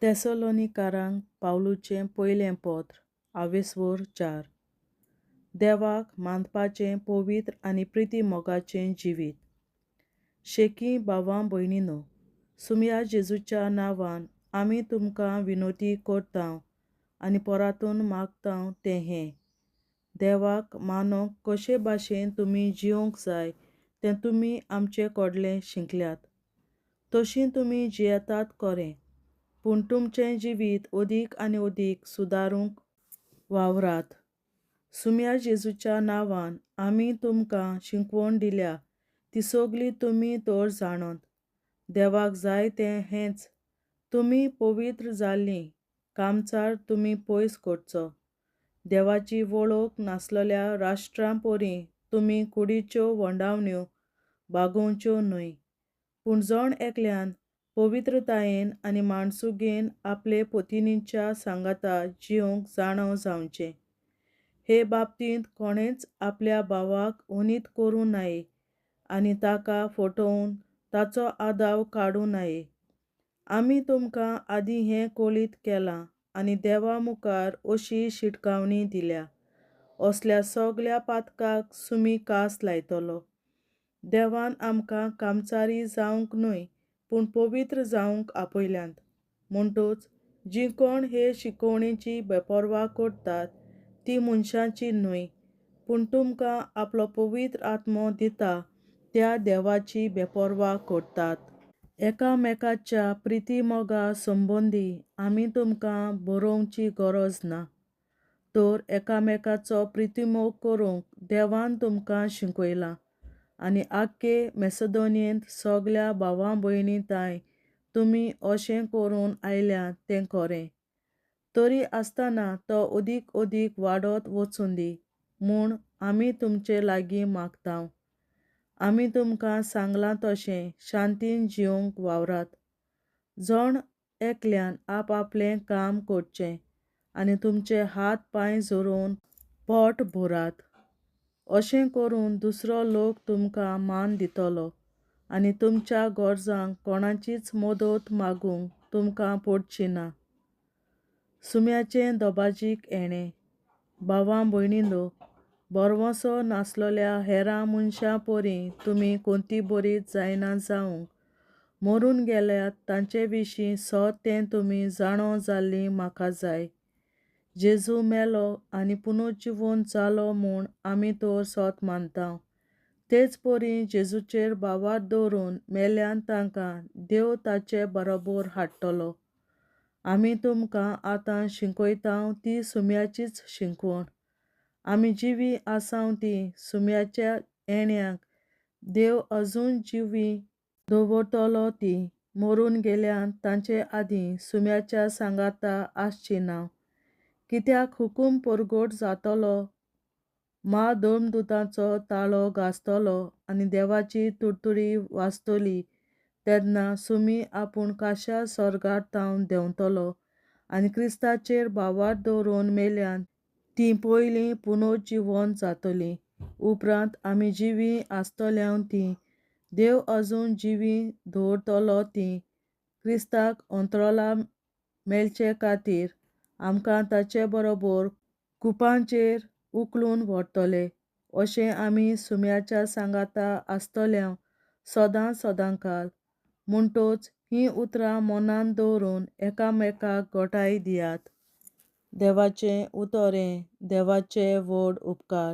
तेसलोनिकारांक पावलूचें पयलें पत्र, आवेस्वोर 4. देवाक मानपाचें पवित्र आनी प्रिती मोगाचें जिवीत. शेकी भावां भयणीनो, सुमया जेजूच्या नांवान आमी तुमकां विनोती करता आनी परातून मागता तें हें, देवाक मानोंक कशे भाशेन तुमी जिवंक जाय तें तुमी आमचे कडलें शिकल्यात, तशी तुमी जियेतात खरें, पूण तुमचें जिवीत अदीक आनी अदीक सुदारूंक वावरात. सुमया जेजूच्या नांवान आमी तुमकां शिकवण दिल्या ती सगली तुमी तर जाणत. देवाक जाय तें हेंच, तुमी पवित्र जाल्लीं कामचार तुमी पयस करचो. देवाची वळख नासलेल्या राष्ट्रां परी तुमी कुडीच्यो वंडावण्यो बागोवच्यो न्हय, पूण जण एकल्यान पवित्रतायेन आनी माणसुगेन आपले पतिनीच्या सांगाता जिवंक जाणव जावचें. हे बाबतींत कोणेंच आपल्या भावाक अनीत करूं नये आनी ताका फटोवन ताचो आदाव काडूं नये. आमी तुमकां आदीं हें कळीत केलां आनी देवा मुखार अशी शिटकावणी दिल्या, असल्या सगल्या पातकाक सुमी कास लायतलो. देवान आमकां कामचारी जावंक न्हय, पूण पवित्र जावंक आपयल्यांत. म्हणटूच जीं कोण हे शिकवणेची बेपर्वा करतात ती मनशाची न्हय, पूण तुमकां आपलो पवित्र आत्मो दिता त्या देवाची बेपर्वा करतात. एकामेकाच्या प्रिती मोगा संबंदी आमी तुमकां बरोवची गरज ना, तर एकामेकाचो प्रितीमोग करूंक देवान तुमकां शिकयलां आनी आख्खे मेसदोनियेंत सगल्या भावां भयणी ताय तुमी अशें करून आयल्यात तें खरें. तरी आसतना तो अदीक अदीक वाडत वचूंदी म्हूण आमी तुमचे लागीं मागता. आमी तुमकां सांगलां तशें शांतीन जिवंक वावरात. जण एकल्यान आपआपलें काम करचें आनी तुमचे हात पांय जोरून पोट भरात. अशें करून दुसरो लोक तुमकां मान दितलो आनी तुमच्या गरजांक कोणाचीच मदत मागूंक तुमकां पडची ना. सुम्याचें दबाजीक येणें. भावां भयणीनो, बरवसो नासलेल्या हेरां मनशां परी तुमी कोणती बरीच जायना जावंक मरून गेल्यात तांचे विशीं सत तें तुमी जाणो जाल्लीं म्हाका जाय. जेजू मेलो आनी पुनर्जिवन जालो म्हूण आमी तर सत मानता. तेच परी जेजूचेर भावार्थ दवरून मेल्यान तांकां देव ताचे बरोबर हाडटलो. आमी तुमकां आतां शिकयता ती सुम्याचीच शिकवण. आमी जिवी आसाव ती सुम्याच्या येण्याक देव अजून जिवी दवरतलो ती मरून गेल्यान तांचे आदीं सुम्याच्या सांगाता आसची ना. कित्याक हुकूम परगट जातलो, मा धर्मदुताचो ताळो गाजतलो आनी देवाची तुरतुरी वाजतली, तेन्ना सुमी आपूण काशा सर्गार तावन देंवतलो आनी क्रिस्ताचेर भावार्थ दवरून मेल्यान तीं पयलीं पुनर्जिवन जातलीं. उपरांत आमी जिवीं आसतल्या तीं देव अजून जिवीं दवरतलो तीं क्रिस्ताक अंतरोला मेळचे खातीर आमकां ताचे बरोबर कुपांचेर उखलून व्हरतले. अशें आमी सुम्याच्या सांगाता आसतल्या सदां सदांकाल. म्हणटूच हीं उतरां मनांत दवरून एकामेकाक घटाय दियात. देवाचें उतर हें देवाचे व्हड उपकार.